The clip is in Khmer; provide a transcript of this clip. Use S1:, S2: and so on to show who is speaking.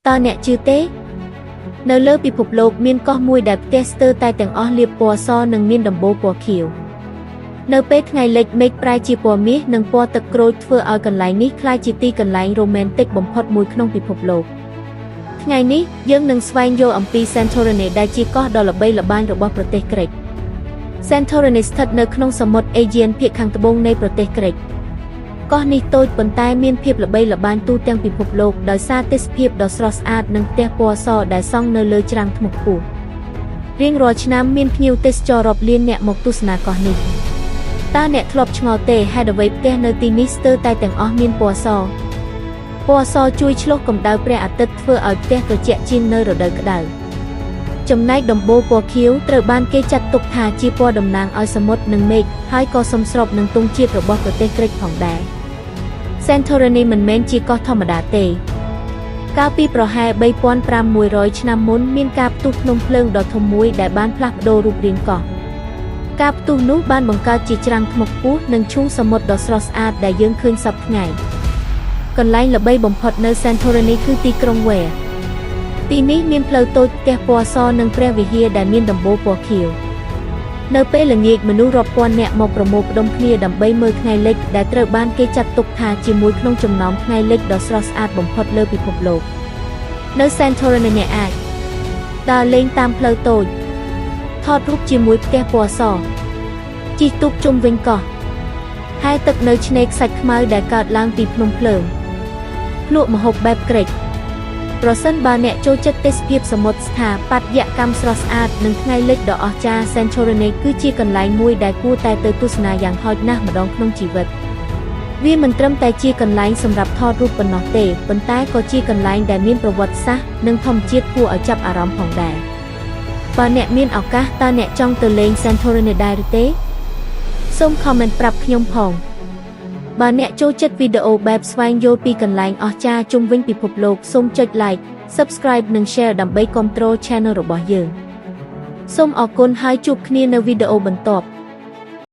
S1: តើអ្នកជឿទេ នៅលើពិភពលោកមានកោះមួយដែលផ្ទះស្ទើរតែទាំងអស់លាបពណ៌សនិងមានដំបូលពណ៌ខៀវនៅពេលថ្ងៃលិចមេឃប្រែជាពណ៌មាសនិងពណ៌ទឹកក្រូចធ្វើឲ្យកន្លែងនេះក្លាយជាទីកន្លែងរ៉ូមែនទិកបំផុតមួយក្នុងពិភពលោកថ្ងៃនេះយើងនឹងស្វែងយល់អំពី Santorini ដែលជាកោះដ៏ល្បីល្បាញរបស់ប្រទេសក្រិក Santorini ស្ថិតនៅក្នុងសមុទ្រអេយៀនភាគខាងត្បូងនៃប្រទេសក្រិកកោះនេះតូចប៉ុន្តែមានភាពល្បីល្បាញទូទាំងពិភពលោកដោយសារទេសភាពដ៏ស្រស់ស្អាតនិងផ្ទះពណ៌សដែលសង់នៅលើច្រាំងថ្មខ្ពស់រៀងរាល់ឆ្នាំមានភ្ញៀវទេសចររាប់លានអ្នកមកទស្សនាកោះនេះតើអ្នកធ្លាប់ឆ្ងល់ទេហេតុអ្វីផ្ទះនៅទីនេះស្ទើរតែទាំងអស់មានពណ៌សពណ៌សជួយឆ្លុះកម្ដៅព្រះអាទិត្យធ្វើឲ្យផ្ទះត្រជាក់ជាងនៅរដូវក្ដៅចំណែកដំបូលពណ៌ខៀវត្រូវបានគេចាត់ទុកថាជាពណ៌តំណាងឲ្យសមុទ្រនិងមេឃហើយក៏សមស្របនឹងទង់ជាតិរបស់ប្រទេសក្រិកផងដែរ Santorini មិនមែនជាកោះធម្មតាទេកាលពីប្រហែល3500ឆ្នាំមុនមានការផ្ទុះភ្នំភ្លើងដ៏ធំមួយដែលបានផ្លាស់ប្ដូររូបរាងកោះការផ្ទុះនោះបានបង្កើតជាច្រាំងថ្មខ្ពស់និងឈូងសមុទ្រដ៏ស្រស់ស្អាតដែលយើងឃើញសព្វថ្ងៃកន្លែងល្បីបំផុតនៅ Santorini គឺទីក្រុង Ware ទីនេះមានផ្លូវតូចផ្ទះពណ៌សនិងព្រះវិហារដែលមានដំបូលពណ៌ខៀវនៅពេលល្ងាចមនុស្សរាប់ពាន់នាក់មកប្រមូលផ្ដុំគ្នាដើម្បីមើលថ្ងៃលិចដែលត្រូវបានគេចាត់ទុកថាជាមួយក្នុងចំណោមថ្ងៃលិចដ៏ស្រស់ស្អាតបំផុតលើពិភពលោកនៅ Santorini អ្នកអាចដើរលេងតាមផ្លូវតូចថតរូបជាមួយផ្ទះពណ៌សជិះទូកជុំវិញកោះហែលទឹកនៅឆ្នេរខ្សាច់ខ្មៅដែលកើតឡើងពីភ្នំភ្លើងភ្លក់ម្ហូបបែបក្រិចប្រសិនបើអ្នកចូលចិត្តទេសភាពសមុទ្រស្ថាបត្យកម្មស្រស់ស្អាតនិងថ្ងៃលិចដ៏អស្ចារ្យ Santorini គឺជាកន្លែងមួយដែលគួរតែទៅទស្សនាយ៉ាងហោចណាស់ម្ដងក្នុងជីវិតវាមិនត្រឹមតែជាកន្លែងសម្រាប់ថតរូបប៉ុណ្ណោះទេប៉ុន្តែក៏ជាកន្លែងដែលមានប្រវត្តិសាស្ត្រនិងធម្មជាតិគួរឲ្យចាប់អារម្មណ៍ផងដែរបើអ្នកមានឱកាសតើអ្នកចង់ទៅលេង Santorini ដែរឬទេសូម comment ប្រាប់ខ្ញុំផងបើអ្នកចូលចិត្តវីដេអូបែបស្វែងយល់ពីកន្លែងអស្ចារ្យជុំវិញពិភពលោកសូមចុច Like Subscribe និង Share ដើម្បីគាំទ្រ Channel របស់យើងសូមអរគុណហើយជួបគ្នានៅវីដេអូបន្ទាប់។